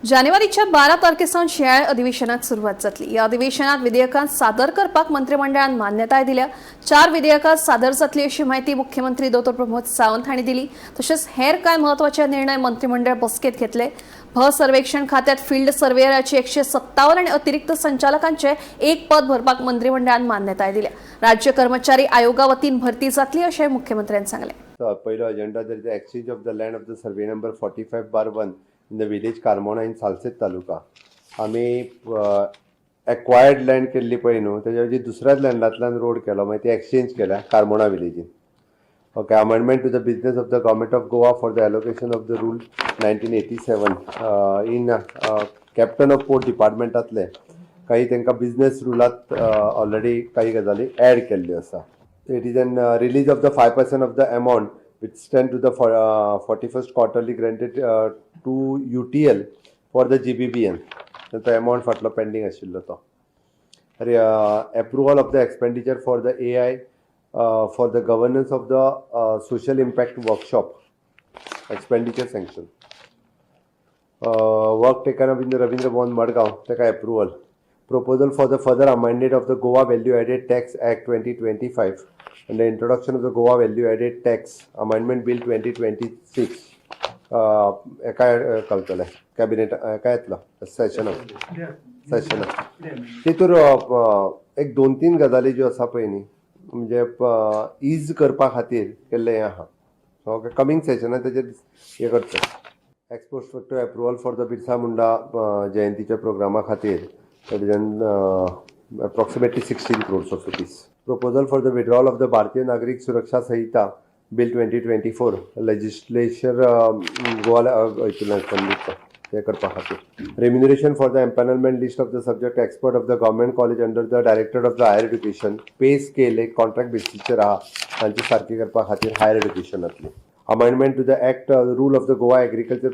जानेवारीच्या 12 तारखे सावन शिंयाळे अधिवेशनाक सुरवात जातली. ह्या अधिवेशनात विधेयकां सादर करपाक मंत्रिमंडळान मान्यताय दिल्या. चार विधेयकां सादर जातली अशी म्हायती मुख्यमंत्री दोतोर प्रमोद सावंत हांणी दिली. तशेंच हेर कांय म्हत्वाचे निर्णय मंत्रिमंडळ बसकेत घेतले. भर सर्वेक्षण खात्यात फील्ड सर्वेयराची 157 आणि अतिरिक्त संचालकांचे एक पद भरपाक मंत्रिमंडळान मान्यताय दिल्या. राज्य कर्मचारी आयोगा वतीन भरती जातली अशें मुख्यमंत्र्यान सांगलें. So, पहिलो agenda, there is the exchange of the land of the survey number 45/1 in the village Carmona in Salcete taluka. आमी एक्वायर्ड लँड केल्ली पळय न्हू, तेज्या ऐवजी दुसऱ्याच लँडांतल्यान रोड केलो, मागीर ती एक्सचेंज केल्या कार्मोणा विलेजीन. Okay, amendment to the business of the Government of Goa for the allocation of the rule 1987 in Captain of Port डिपार्टमेंटातले काही तांकां बिजनेस रुलात ऑलरेडी काही गजाली ॲड केल्ल्यो आसा. It is an release of the 5% of the amount which stand to the 41st quarterly granted to UTL for the GBBN. तो amount फाटलो pending आशिल्लो तो. Approval of the expenditure for the AI for the governance of the social impact workshop expenditure sanction. Work taken up in the Ravindra Bhavan, Madgaon, ताका approval. Proposal for the further amended of the Goa Value Added Tax Act 2025 and the introduction of the Goa Value Added Tax Amendment Bill 2026 एका कळतलें cabinet एका येतलो सेशनाक सेशनाक. तितूर एक दोन तीन गजाली ज्यो आसा पळय न्ही, म्हणजे is करपा खातीर केल्लें हें आहा. ओके, कमींग सेशनाक तेजेर हें करचें. Ex post facto approval for the Birsa Munda जयंतीच्या प्रोग्रामा खातीर, that is an approximately 16 crores of rupees. Proposal for the withdrawal of the Bharatiya Nagarik Suraksha Sanhita Bill 2024 legislature Goa हितूंतल्यान Sandeep हें करपा खातीर. Remuneration for the empanelment list of the subject expert of the government college under the Director of the Higher Education pay scale एक contract बेसीसचेर आहा, तांची सारकी करपा खातीर higher एड्युकेशनांतली. Amendment to the Act Rule of the Goa Agriculture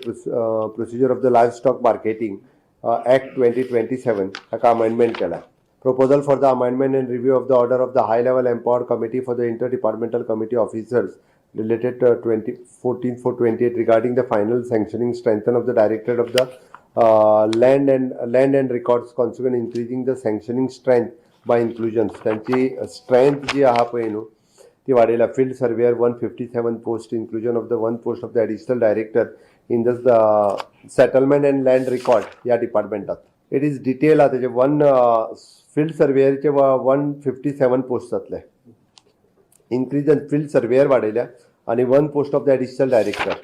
Procedure of the Livestock Marketing Act 2027 हाका amendment केला. Proposal for the amendment and review of the order of the High Level Empowered Committee for the Inter Departmental Committee Officers related to 2014 428 regarding the final sanctioning strength of the Directorate of the Land and Records, consequent increasing the sanctioning strength by inclusions. त्यांची strength जी आहा पळय न्हू, ती वाडयल्या. Field surveyor 157 post, inclusion of the one post of the additional director in the settlement and land record ह्या डिपार्टमेंटात. It is detail आहा. तेजे one field सर्वेयरचे 157 post जातले. इन्क्रीज इन फील्ड सर्वेयर वाडयल्या आनी one post of the additional director.